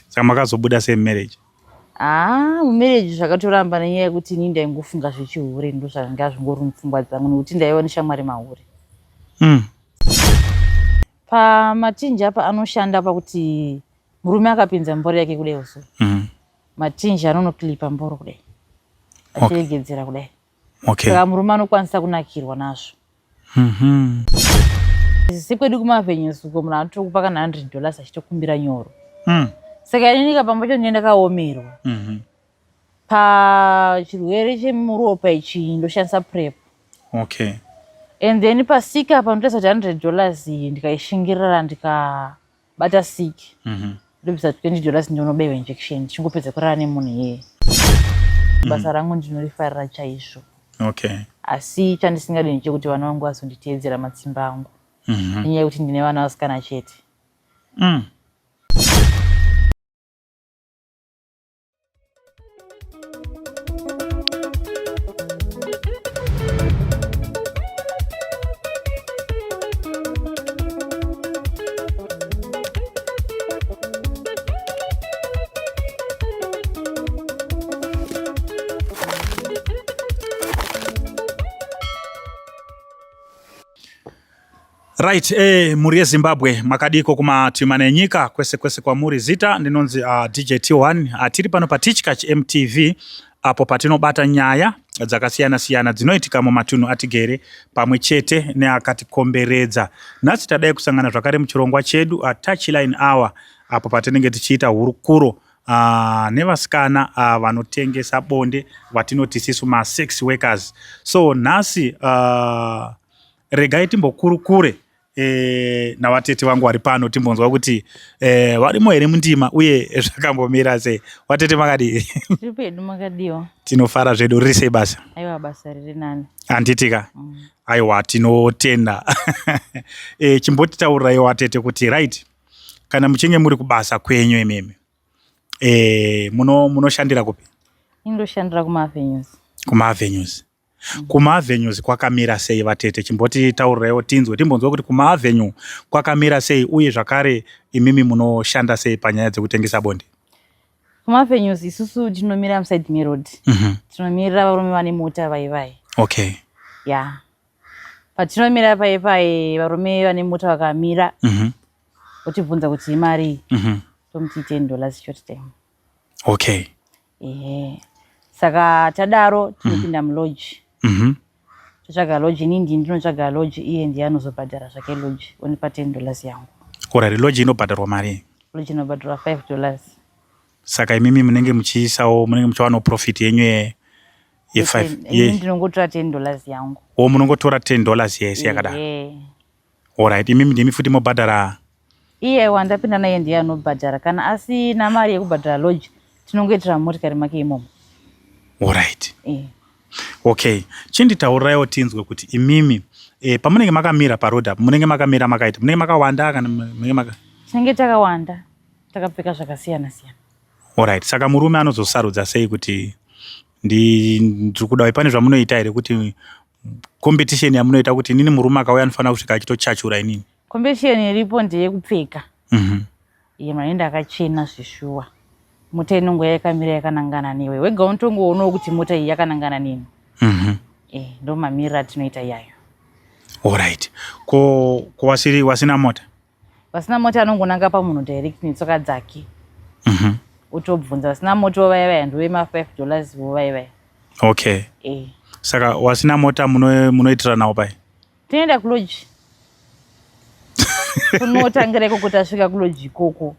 Saka makazobuda sei mumarriage? Haa mumarriage zvakatoramba nenyaya yekuti ini ndaingofunga zvechihure ndozvanga zvingori mupfungwa dzangu nekuti ndaiva neshamwari mahure. Pamatinji apa anoshanda pakuti murume akapinza mboro yake kudai uso. Matinji anonoclipa mboro kudai. Achiregedzera kudai. Okay. Saka murume anokwanisa kunakirwa nazvo. Sekwedu kumavenues uko munhu anotokupa kana 100 dollars achitokumbira nyoro. Saka inini kapamba cho ndinenge ndakaomerwa. Pachirwere chemuropa ichi ndoshandisa prep. Okay. And then pasika apa ndotarisa kuti 100 dollars iyi ndikaishingirira ndikabata sick. Ndobvisa 20 dollars ndonobaiwa injection ndichingopedza kurara nemunhu iyeye. Basa rangu ndinorifarira chaizvo. Okay. Asi chandisingadi ndechekuti vana vangu vazonditeedzera matsimba angu. Nenyaya yekuti ndine vana vasikana chete. Right, mhuri yeZimbabwe makadiko kumativi enyika kwese kwese kwamuri. Zita ndinonzi DJ T1. Tiri pano paTichkach MTV apo patinobata nyaya dzakasiyana siyana dzinoitika mumatunhu atigere pamwe chete neakatikomberedza. Nhasi tadai kusangana zvakare muchirongwa chedu Touchline Hour apo patinenge tichiita hurukuro nevasikana vanotengesa bonde vatinoti sisu ma-sex workers. So nhasi regai timbokurukure navatete vangu vari pano timbonzwa kuti varimo here mundima uye zvakambomira sei. Vatete makadii? Tiri pedu makadiwa. Tinofara zvedu. Riri sei basa? Aiwa basa riri nani. Handitika? Aiwa tinotenda. Chimbotitaurirai vatete kuti right kana muchinge muri kubasa kwenyu imimi munoshandira kupi? Indoshandira kumavenues. Kumavenues. Kumavenues kwakamira sei vatete? Chimbotitaurireiwo tinzwe timbonzwa kuti kumavenue kwakamira sei uye zvakare imimi munoshanda sei panyaya dzekutengesa bonde? Kumavenues isusu tinomira muside meroad. Tinomirira varume vane mota vai vai. Okay. Yeah. Patinomira pai pai varume vane mota vakamira. Votibvunza kuti imari. Tomuti 10 dollars short time. Okay. Ehe. Saka tadaro tinopinda mulodge. Totsvaga lodge, ini ndini ndinotsvaga lodge, iye ndiye anozobhadhara zvake lodge, onipa 10 dollars yangu. Alright, lodge inobhadharwa mari? Lodge inobhadharwa 5 dollars. Saka imimi munenge muchiisawo, munenge muchiwanawo profit yenyu ye 5. Ini ndinongotora 10 dollars yangu. Oh, munongotora 10 dollars yese yakadaro. Ehe. Alright, imimi ndimi futi mobhadhara. Iye wandapinda naye ndiye anobhadhara. Kana asina mari yekubhadhara lodge, tinongoitira mumotikari make imomo. Alright. Okay. Chinditaurirawo tinzwe kuti imimi pamunenge makamira paroad apo, munenge makamira makaita, munenge makawanda kana munenge maka Tinenge takawanda, takapfeka zvakasiyana siyana. Alright. Saka murume anozosarudza sei kuti ndiri kuda, pane zvamunoita here kuti competition yamunoita kuti inini murume akauya anofanira kusvika achitochachura inini? Competition iripo ndeyekupfeka. Iye maenda akachena zvishuwa. Mota inongo yakamira yakanangana newe. Wega unotongoonawo kuti mota iyi yakanangana neni. Ndo mamiriro atinoita iyayo. Alright. Ko wasiri wasina mota? Vasina mota anongonanga pamunhu direct netsoka dzake. Utobvunza vasina mota vaya vaya ndiwe ma 5 dollars vo vaya vaya. Okay. Saka wasina mota munoitira nawo pai? Tinoenda kulodge. Kunotangira ikoko tasvika kulodge ikoko.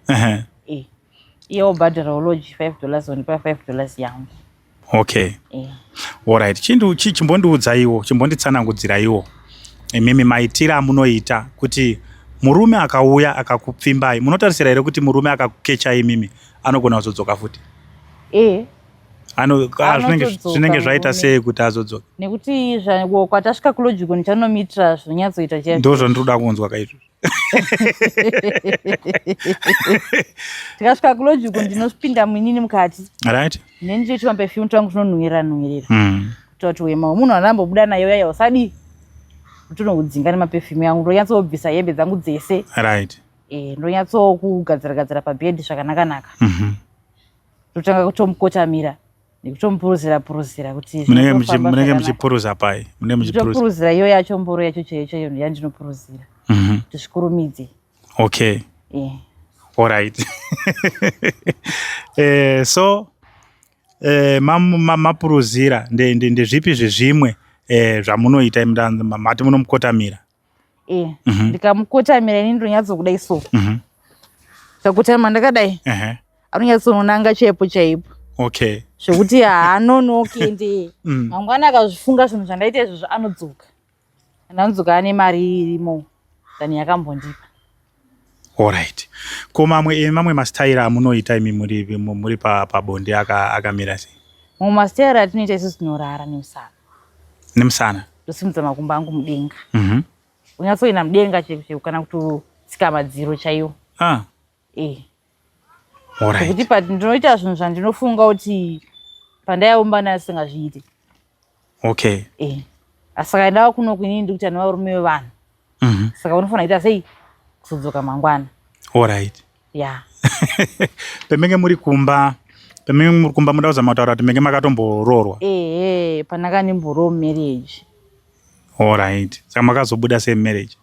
Iye obhadhara lodge 5 dollars onipa 5 dollars yangu. Okay. Alright. Chimbondiudzaiwo, chimbonditsanangudziraiwo imimi maitira amunoita kuti murume akauya akakupfimbai, munotarisira here kuti murume akakukechai imimi anogona kuzodzoka futi? Zvinenge zvaita sei kuti azodzoka? Nekuti kwatasvika kulodge uko ndichanomiitira zvinonyatsoita chaizvo. Ndozvandiri kuda kunzwa kaizvozvo. Tikasvika kulodge uko ndinopinda muinini mukati. Right. Neni ndichoita perfume twangu tunonhuwirira nhuwirira. Kuitira kuti wema wemunhu andambobuda nayo yaya usadii. Utonoudzinga nemaperfume yangu ndonyatsobvisa hembe dzangu dzese. Right. E, ndonyatsokugadzira gadzira pabhedhi zvakanakanaka. Ndotanga kutomukotamira nekutomupuruzira puruzira kuti munenge muchipuruza pai? Munenge muchipuruzira iyo yacho mboro yacho chaiyo chaiyo yandinopuruzira kuti zvikurumidze. Okay. Yeah. Alright. So mapuruzira ndezvipi zvezvimwe zvamunoita? Mati munomukotamira. Ndikamukotamira ini ndonyatso so. Ndikakotama ndakadai, anonyatsononanga chaipo chaipo. Zvekuti haanonoki ende mangwana akazvifunga zvinhu zvandaita izvozvo, anodzoka, and anodzoka ane mari irimo than yakambondipa. Alright. Ko mamwe masitaira amunoita imi muri pabonde akamira sei? Mamwe masitaira atinoita isusu, tinorara nemusana. Nemusana. Ndosimudza makumbo angu mudenga, unyatsoenda mudenga chaiko chaiko, kana kutotsika madziro chaiwo. Zvekuti pa ndinoita zvinhu zvandinofunga kuti pandaiumba ndasingazviite. Saka ndava kuno kuinini ndikuti ane varume vevanhu, saka unofanira kuita sei kuzodzoka mangwana. Ya. Pemenge muri kumba, muda kuzama kutaura kuti menge makatomboroorwa? Ehe, pandakanimborowo marriage. Alright. Saka makazobuda sei marriage?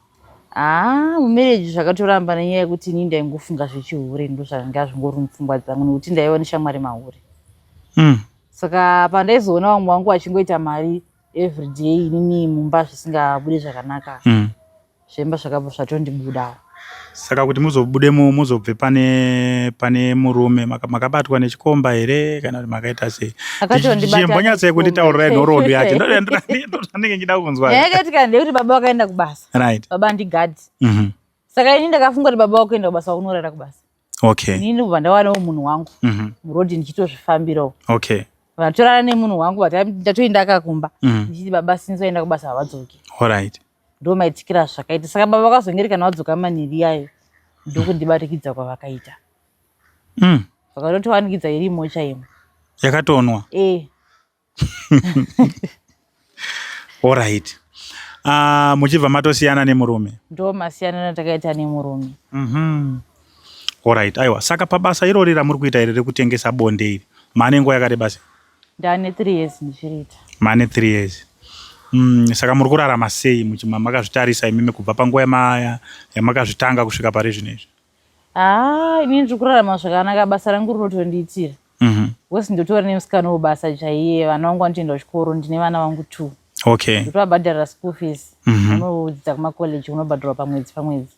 Haa, mumarriage zvakatoramba nenyaya yekuti inini ndaingofunga zvechihure, ndo zvanga zvingori mupfungwa dzangu, nekuti ndaiva neshamwari mahure. Saka pandaizoona vamwe vangu vachingoita mari everyday, inini mumba zvisingabude zvakanaka, zvemba zvakabva zvatondibudawo. Saka kuti muzobudemo, muzobve pane murume, makabatwa nechikomba here kana kuti makaita sei? Akatondibata. Chimbonyatsai kunditaurirai nhoroondo yacho, ndozvandinenge ndichida kunzwa. Nyaya yakaitika ndeyekuti baba vakaenda kubasa. Baba ndigadhi. Saka ini ndakafunga kuti baba vakuenda kubasa, vakunorara kubasa. Inini ndobva ndawanawo munhu wangu murodhi, ndichitozvifambirawo. Vatorara nemunhu wangu, ndatoenda akakumba, ndichiti baba sinzi vaenda kubasa havadzoki. Ndo maitikira zvakaita. Saka baba vakazongeri kana vadzoka manhiri yayo, ndokundibatikidza kwavakaita. Vakatotiwanikidza irimo chaimo. Yakatonwa? E. Alright. Muchibva matosiyana nemurume? Ndo masiyanana takaita nemurume. Alright. Aiwa, saka pabasa irori ramuri kuita iri rekutengesa bonde iri, maane nguva yakareba sei? Ndane 3 years ndichiriita. Maane 3 years. Saka muri kurarama sei muchima makazvitarisa imimi kubva panguva yamakazvitanga kusvika pari zvino izvi? Haa, inini ndiri kurarama zvakanaka, basa rangu rinotondiitira. Because ndotori nemusikana webasa chaiye, vana vangu vanotoenda kuchikoro, ndine vana vangu two. Ndotovabhadharira school fees. Unodzidza kumakoleji, unobhadharwa pamwedzi pamwedzi.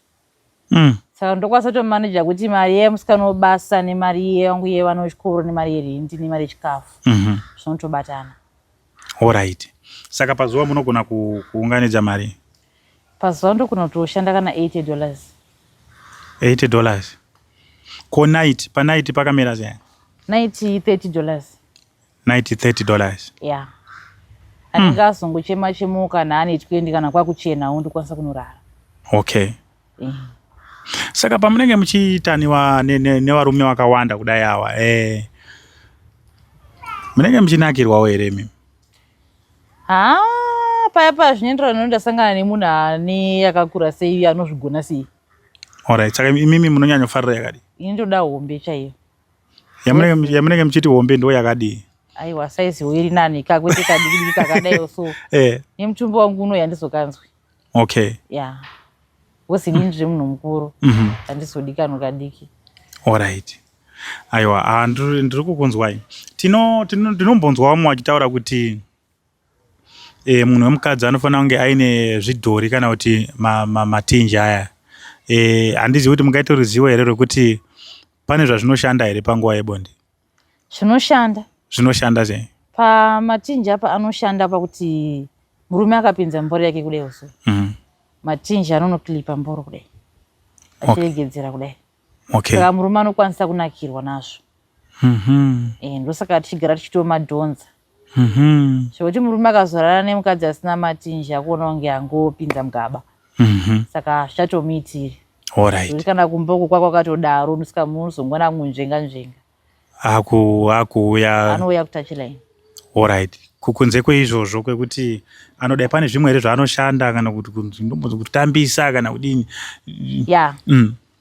Saka ndokwanisa kutomaneja kuti mari yemusikana webasa nemari yangu yevana vechikoro nemari yerendi nemari yechikafu zvinotobatana. Alright. Saka pazuva munogona kuunganidza mari? Pazuva ndogona kutoshanda kana $80. $80. Ko night, panight pakamira sei? Night $30. Night $30. Ya, anenge azongochema chemo kana ane 20 kana kwakuchenawo, ndokwanisa kunorara. Saka pamunenge muchiita nevarume vakawanda kudai awa, munenge muchinakirwawo here imimi? Ha, paya paya zvinoenderana nekuti ndasangana nemunhu ane yakakura sei, anozvigona sei. Alright. Saka imimi munonyanyofarira yakadii? Ini ndoda hombe chaiyo. Yamunenge muchiti hombe ndo yakadii? Aiwa, saiziwo iri nani kakwete kadiki kakadaiwo so. Nemutumbi wangu uno yandizokanzwi. Ya, because inini ndiri munhu mukuru, handizodi kanhu kadiki. Alright. Aiwa, ah, ndiri kukunzwai. Ndinombonzwa vamwe vachitaura kuti munhu wemukadzi anofanira kunge aine zvidhori kana kuti matinji aya. Handizivi kuti mungaite ruzivo here rwekuti pane zvazvinoshanda here panguva yebonde? Zvinoshanda. Zvinoshanda sei? Pamatinji apa anoshanda pakuti murume akapinza mboro yake kudai so, matinji anonoklipa mboro kudai, achiregedzera kudai. Saka murume anokwanisa kunakirwa nazvo. Ndosaka tichigara tichitomadhonza, zvekuti murume akazorara nemukadzi asina matinji akuona kunge angopinza mugaba. Saka zvichatomuitiri. Zvekuti kana kumba uko kwako akatodaro, unosvika munozongona munzvenga nzvenga. Akuuya. Anouya kutouchline. Alright. Kunze kweizvozvo kwekuti anodai, pane zvimwe here zvaanoshanda kana kuti ndombonzi kutambisa kana kudini? Ya.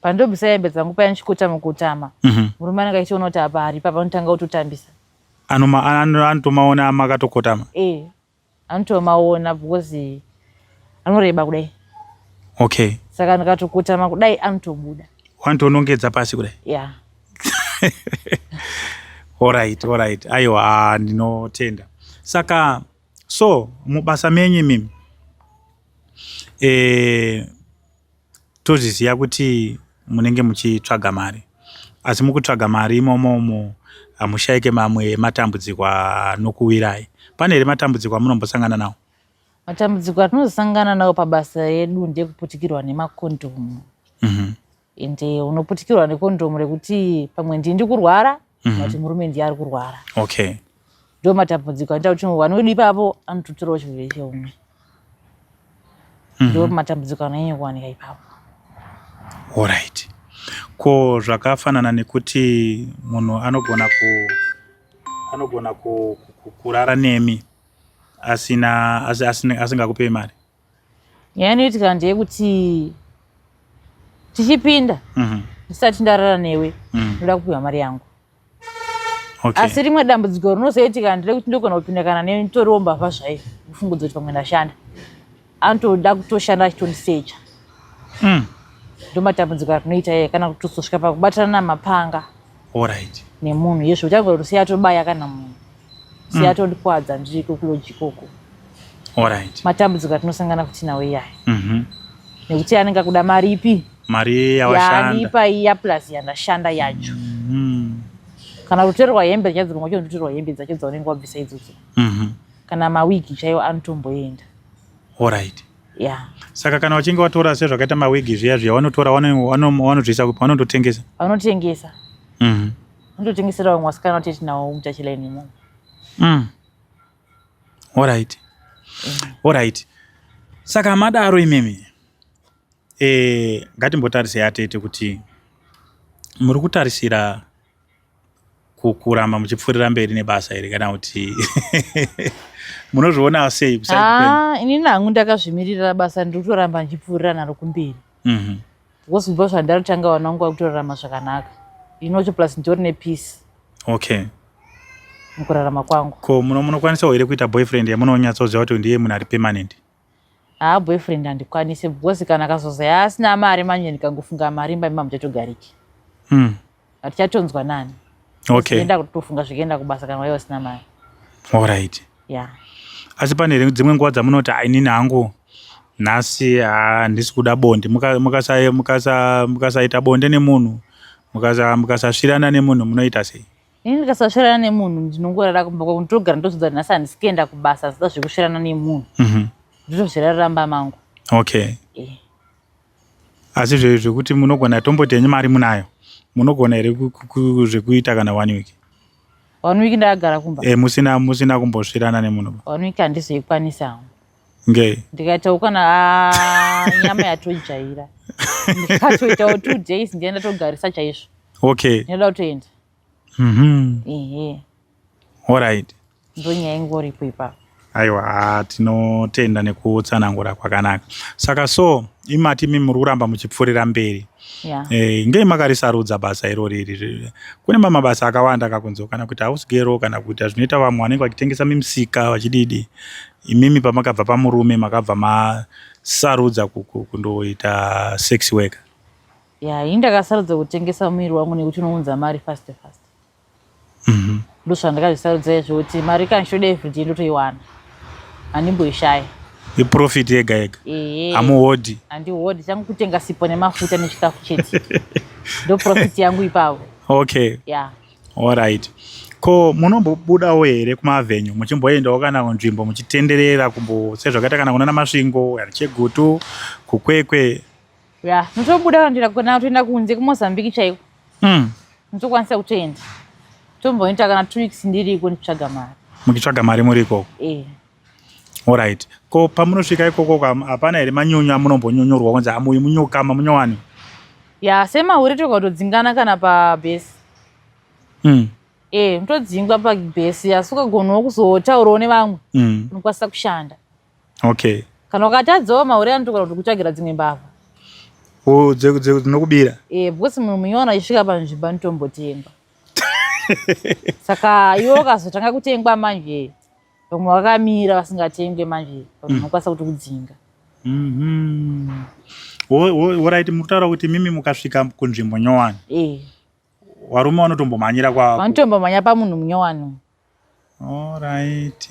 Pandobvisa hembe dzangu paya ndichikotama kotama, murume anenge achiona kuti apa ari papa, anotanga kutotambisa. Anotomaona makatokotama? E, anotomaona because anoreba kudai. Saka ndikatokotama kudai anotobuda. Wanotonongedza pasi kudai? Ya. Alright, aiwa, ndinotenda. Saka so mubasa menyu imimi, tozviziva kuti munenge muchitsvaga mari, asi mukutsvaga mari imomomo hamushayike mamwe ematambudziko anokuwirai. Pane here matambudziko amunombosangana nawo? Matambudziko atinozosangana nawo pabasa edu ndekuputikirwa nemakondomu. Ende unoputikirwa nekondomu rekuti pamwe ndii ndikurwara, kuti murume ndiye ari kurwara. Ndo matambudziko anoita kuti vana wedu ipapo anototorawo chirwere cheumwe. Ndo matambudziko anonyanya kuwanika ipapo. Alright, ko zvakafanana nekuti munhu anogona kurara nemi asina asingakupei mari? Nyaya inoitika ndeyekuti tichipinda, ndisati ndarara newe, ndoda kupiwa mari yangu. Asi rimwe dambudziko rinozoitika nderekuti ndogona kupinda kana netoriwo mbavha zvayo, kufungudza kuti pamwe ndashanda, anotoda kutoshanda achitondisecha. Ndo matambudziko atinoita iye, kana kutozosvika pakubatana namapanga nemunhu yezvo uchagona kuti siya atobaya kana munhu, siya atondikwadza ndiriko kulodge ikoko. Matambudziko atinosangana kuti nawo iyaya, nekuti anenge akuda mari ipi? Mari yawashanda. Yaanipa iya plus yandashanda yacho. Kana kutorerwa hembe chadzo, pamwe wacho ndotorerwa hembe dzacho dzaunenge wabvisa idzodzo. Kana mawigi chaiwo anotomboenda. Ya. Saka kana uchinge watora sezvakaita mawigi zviya zviya, wanotora, wanozviisa kupi? Vanondotengesa? Vanotengesa. Vanototengesera vamwe vasikana vateti nawo mutachilaini imomo. Alright, saka madaro imimi, ngatimbotarisei atete kuti muri kutarisira kuramba muchipfuurira mberi nebasa here, kana kuti munozviona sei kuside kwenyu? Ah, inini hangu ndakazvimirira basa, ndiri kutoramba ndichipfuurira naro kumberi, because kubva zvandarotanga vana vangu vakutorarama zvakanaka inocho, plus nditori nepeace mukurarama kwangu. Ko munokwanisawo here kuita boyfriend yamunonyatsoziva kuti ndiye munhu ari permanent? Haa, boyfriend handikwanisi, because kana akazozaya asina mari manje, ndikangofunga mari imba imba muchatogariki. Hatichatonzwa nani. Enda kutofunga zvikuenda kubasa kana waiva usina mari. Ya. Asi pane here dzimwe nguva dzamunoti, "Ah, inini hangu nhasi handisi kuda bonde"? Mukasaita bonde nemunhu, mukasasvirana nemunhu, munoita sei? Ini ndikasasvirana nemunhu, ndinongorara kumba kwangu, ndotogara ndozvidza kuti nhasi handisi kuenda kubasa, handisida zvekusvirana nemunhu. Ndotozvirarira mumba mangu. Eh. Asi zvekuti munogona, tomboti henyu mari munayo, munogona here zvekuita kana one week? One week ndakagara kumba? E, musina kumbosvirana nemunhu. One week handizoikwanisa hangu. Ngei? Ndikaitawo kana, ah, nyama yatojaira, ndikatoitawo 2 days ndiye ndatogarisa chaizvo. Ndinoda kutoenda. Ehe. Ndonyaya ingoripo ipapo. Aiwa, tinotenda nekutsanangura kwakanaka. Saka so imati imi muri kuramba muchipfuurira mberi. Ya. Ngei makarisarudza basa irori iri? Kune mamwe mabasa akawanda akakunzwa, kana kuita house girl, kana kuita zvinoita vamwe vanenge vachitengesa mimisika vachididi. Imimi pamakabva pamurume, makabva masarudza kundoita sex worker? Ya, ini ndakasarudza kutengesa muviri wangu nekuti unounza mari fast fast. Ndozvandakazvisarudza izvo, kuti mari kana ndichitoda everyday ndotoiwana, handimboishaya. Iprofit yega yega. Ehe. Hamuhodhi? Handihodhi, changu kutenga sipo nemafuta nechikafu chete, ndo profit yangu ipapo. Ya. Alright, ko munombobudawo here kumavenue, muchimboendawo kana kunzvimbo muchitenderera, kumbo sezvakaita kana kunana Masvingo, Chegutu, kuKwekwe? Ya, ndotobuda ndira kana kutoenda kunze kuMozambique chaiko. Ndotokwanisa kutoenda, tomboita kana 2 weeks ndiriko ndichitsvaga mari. Muchitsvaga mari muri ikoko? E. Alright, ko pamunosvika ikoko hapana here manyunyu amunombonyunyurwa kunzi amuyi munyukama munyowani? Ya, semahure tokakutodzingana kana pabhesi. E, unotodzingwa pabhesi, asi ukagonawo kuzotaurawo nevamwe, unokwanisa kushanda. Kana ukatadzawo, mahure anotogona kuti kutsvagira dzimwe mbavha. Dzinokubira. Eh, because munhu munyowani achisvika panzvimbo anotombotengwa. Saka iwe ukazotanga kutengwa manje, vamwe vakamira vasingatengwe manje, vanhu vanokwanisa kutokudzinga. Alright, muri kutaura kuti mimi mukasvika kunzvimbo nyowani, varume vanotombomhanyira kwa Vanotombomhanya pamunhu munyowani. Alright.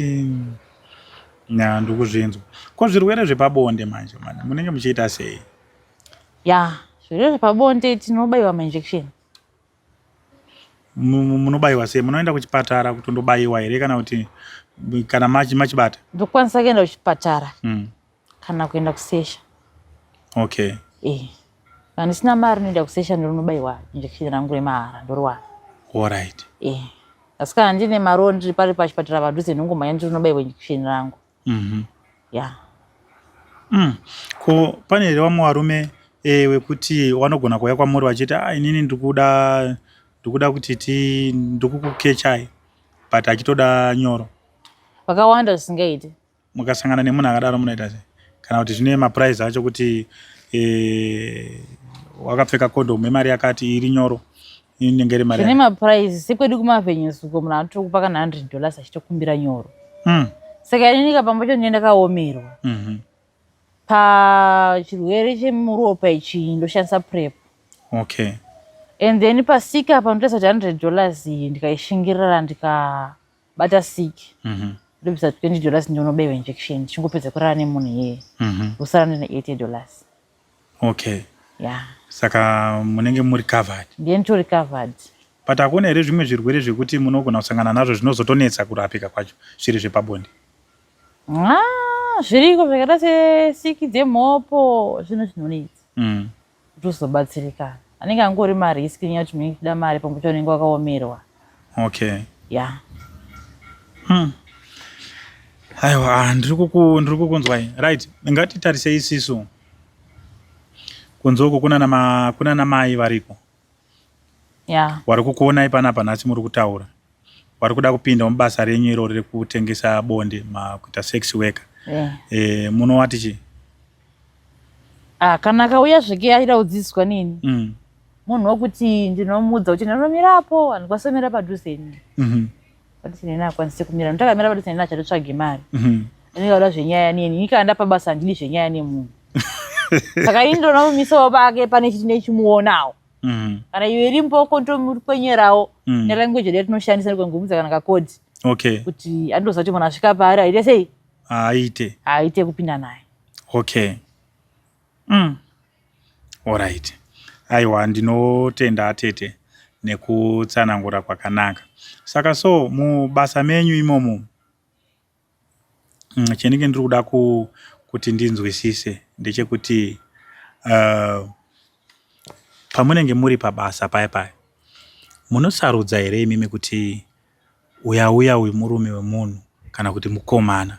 Nya, ndikuzvinzwa. Ko zvirwere zvepabonde manje manje munenge muchiita sei? Ya, zvirwere zvepabonde tinobayiwa mainjection. Munobayiwa sei? Munoenda kuchipatara kutondobayiwa here kana kuti kana machibata? Ndokwanisa kuenda kuchipatara kana kuenda kusesha. Eh. Kana ndisina mari ndinoenda kusesha, ndinobayiwa injection rangu remahara, ndoriwana. Eh. Asi kana ndine mari, ndiri pari pachipatara padhuze, ndingomhanya ndinobayiwa injection rangu. Ya. Ko pane here vamwe varume wekuti vanogona kuuya kwamuri vachiti, "Ah, inini ndikuda kuti ti ndikukukechai," but achitoda nyoro? Vakawanda zvisingaiti. Mukasangana nemunhu akadaro munoita sei? Kana kuti zvine maprice acho kuti wakapfeka condom yemari yakati, iri nyoro inenge iri mari Zvine maprice. Sekwedu kumavenues uko, munhu anotokupa kana $100 achitokumbira nyoro. Saka inini kapamba cho ndinenge ndakaomerwa. Pachirwere chemuropa ichi ndoshandisa PrEP. And then pasiki apa ndotoisa kuti $100 iyi ndikaishingirira, ndikabata siki, ndobvisa $20, ndinobayiwa injection, ndichingopedza kurara nemunhu iyeye, ndosara ndine $80. Ya. Saka munenge muri covered? Ndiye nditori covered. But hakuna here zvimwe zvirwere zvekuti munogona kusangana nazvo zvinozotonetsa kurapika kwacho, zviri zvepabonde? Ah, zviriko, zvakaita sesiki dzemhopo, zvinhu zvinonetsa kuti uzobatsirikana. Anenge angori marisk, nenyaya yekuti munenge uchida mari, pamwe pacho unenge wakaomerwa. Ya. Aiwa, ndiri kukunzwai. Right, ngatitarisei isisu kunze uku, kuna namai variko vari kukuonai panapa nhasi muri kutaura, vari kuda kupinda mubasa renyu iroro rekutengesa bonde, makuita sex worker. Munowati chii? Ah, kana akauya zveke achida kudzidziswa nini, munhu wekuti ndinomuudza kuti ndinomirapo, handikwanisi kumira padhuze ini. Padhuze neni akwanise kumira, nokuti akamira padhuze neni achatotsvage mari. Anenge auda zvenyaya neni. Ini kana ndapa basa handidi zvenyaya nemunhu. Saka ini ndonomumisawo pake pane chiti nechimuonawo. Kana iwe iri mboko, ndomukwenyerawo nelanguage yedu yatinoshandisa, ndikongomudza kana kakodhi kuti andoziva kuti munhu asvika paari aite sei. Aite. Aite kupinda naye. Okay. Alright. Aiwa, ndinotenda atete nekutsanangura kwakanaka. Saka so mubasa menyu imomo, chendinge ndiri kuda kuti ndinzwisise ndechekuti pamunenge muri pabasa paya paya, munosarudza here imimi kuti uya uya uyu murume wemunhu kana kuti mukomana?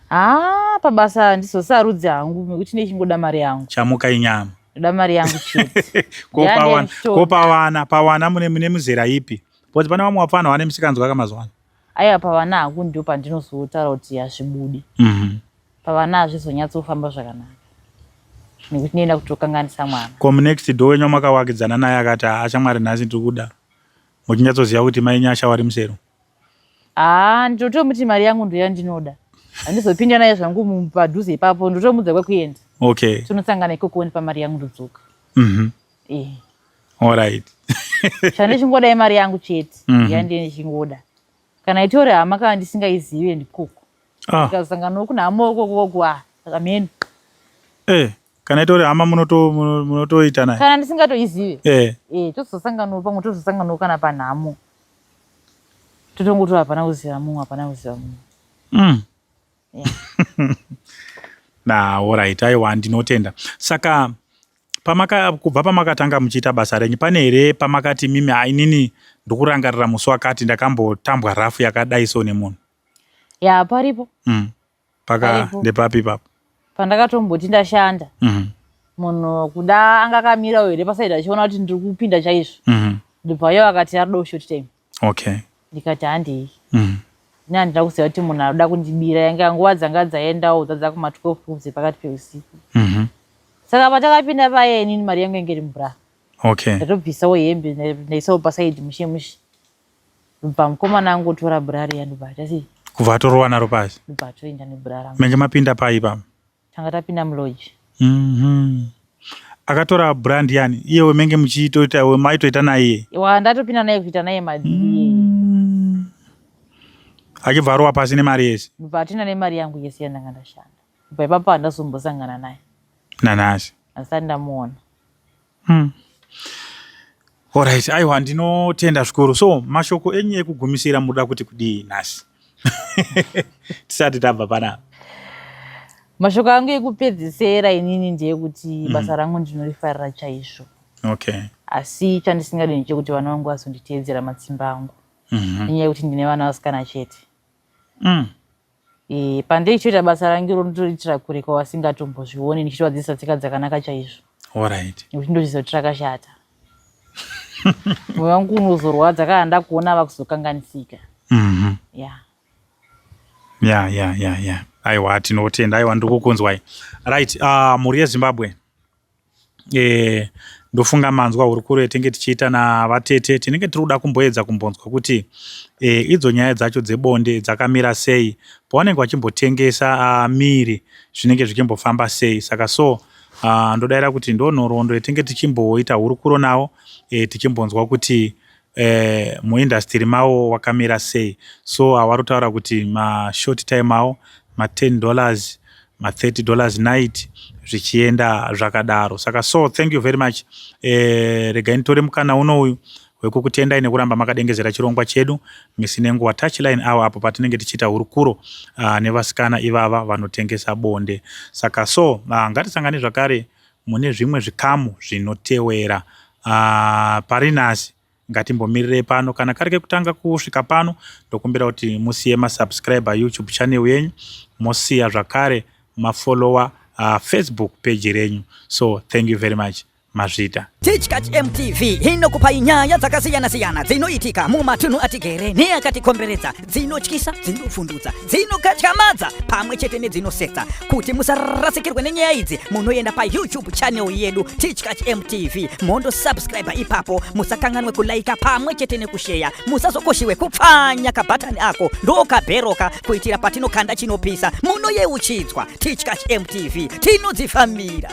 Haa, pabasa handizosarudzi hangu, nekuti ndichingoda mari yangu. Chamuka inyama. Ndoda mari yangu chete. Ko pawana mune muzera ipi? Because pane vamwe vapfana vane misikanzwa kamazuva ano. Aiwa, pavana hangu ndo pandinozotaura kuti hazvibudi. Pavana hazvizonyatsofamba zvakanaka, nekuti ndinoenda kutokanganisa mwana. Ko munext door wenyu makavakidzana naye akati, "Haa shamwari, nhasi ndiri kuda," muchinyatsoziva kuti mai Nyasha wari musero? Haa, ndinotomuti mari yangu ndoyandinoda, handizopinda naye zvangu padhuze ipapo, ndotomudza kwekuenda. Tonosangana ikoko, ndipa mari yangu, ndodzoka. Eh. Alright. Chandichingoda imari yangu chete. Yandiye ndichingoda, kana itori hama, kana ndisingaizive, ndikoko. Ndikazosanganawo kuna hama ukoko, ah, saka mheno. Eh, kana itori hama munotoita naye? Kana ndisingatoizive. Eh, tozosanganawo pamwe, tozosanganawo kana panhamo, totongotora, hapana kuziva mumwe, hapana kuziva mumwe. Yeah. Na, alright, aiwa, ndinotenda. Saka kubva pamakatanga muchiita basa renyu, pane here pamakati mimi, "Ainini ndikurangarira musi wakati ndakambotambwa rafu yakadai so nemunhu"? Ya, paripo. Paka Paripo. Ndepapi ipapo? Pandakatomboti ndashanda, munhu kuda anga akamirawo here pasaidi achiona kuti ndiri kupinda chaizvo, ndobva iye akati aridawo short time. Ndikati handei. Ini handina kuziva kuti munhu arikuda kundibira. Yanga nguva dzanga dzaendawo dzadza kuma12 dzepakati peusiku. Saka patakapinda paye, inini mari yangu yange iri mubra. Ndatobvisawo hembe, ndaisawo pasaidi mushe mushe. Ndobva mukomana angotora bra riya, ndobva atasi. Kubva atorova naro pasi. Ndobva atoenda nebra rangu. Menge mapinda pai papa? Tanga tapinda mulodge. Akatora bra ndiani? Iye menge muchitoita, maitoita naye? Wa ndatopinda naye kuita naye madii. Achibva arova pasi nemari yese? Ndobva atoenda nemari yangu yese yandanga ndashanda. Kubva ipapo handazombosangana naye. Nanhasi? Handisati ndamuona. Alright, aiwa, ndinotenda zvikuru. So mashoko enyu ekugumisira muda kuti kudii nhasi tisati tabva panapa? Mashoko angu ekupedzisera inini ndeyekuti basa rangu ndinorifarira chaizvo. Asi chandisingadi ndechekuti vana vangu vazonditeedzera matsimba angu, nenyaya yekuti ndine vana vasikana chete. Pandichitoita basa rangu iro, ndinotoriitira kure kwavasingatombozvioni, ndichitovadzidzisa tsika dzakanaka chaizvo, nekuti ndozviziva kuti rakashata. Mwoyo wangu unozorwadza kana ndakuona vakuzokanganisika. Ya. Ya, aiwa, tinotenda. Aiwa, ndiri kukunzwai. Right, mhuri yeZimbabwe, ndofunga manzwa hurukuro yatinge tichiita navatete. Tinenge tiri kuda kumboedza kumbonzwa kuti idzo nyaya dzacho dzebonde dzakamira sei, pavanenge vachimbotengesa miri zvinenge zvichimbofamba sei. Saka so ndodayira kuti ndo nhoroondo yatinge tichimboita hurukuro navo, tichimbonzwa kuti muindustry mavo wakamira sei. So avari kutaura kuti mashort time avo ma$10, ma$30 night, zvichienda zvakadaro. Saka so thank you very much. Regai nditore mukana uno uyu wekukutendai nekuramba makadengezera chirongwa chedu misi nenguva, Touchline Hour, apo patinenge tichiita hurukuro nevasikana ivava vanotengesa bonde. Saka so ngatisangane zvakare mune zvimwe zvikamu zvinotewera. Pari nhasi ngatimbomirirei pano. Kana kari kekutanga kusvika pano, ndokumbira kuti musiye masubscribe YouTube channel yenyu, mosiya zvakare mafollower Facebook page renyu. So thank you very much, mazvita. Tichkach MTV inokupai nyaya dzakasiyana-siyana dzinoitika mumatunhu atigere neakatikomberedza, dzinotyisa, dzinovhundutsa, dzinokatyamadza pamwe chete nedzinosetsa. Kuti musarasikirwe nenyaya idzi, munoenda paYouTube channel yedu, Tichkach MTV, mondosubscribe ipapo. Musakanganwe kulaika pamwe chete nekusheya. Musazokoshiwe kupfanya kabhatani ako, ndokabheroka, kuitira patinokanda chinopisa munoyeuchidzwa. Tichkach MTV, tinodzifambira.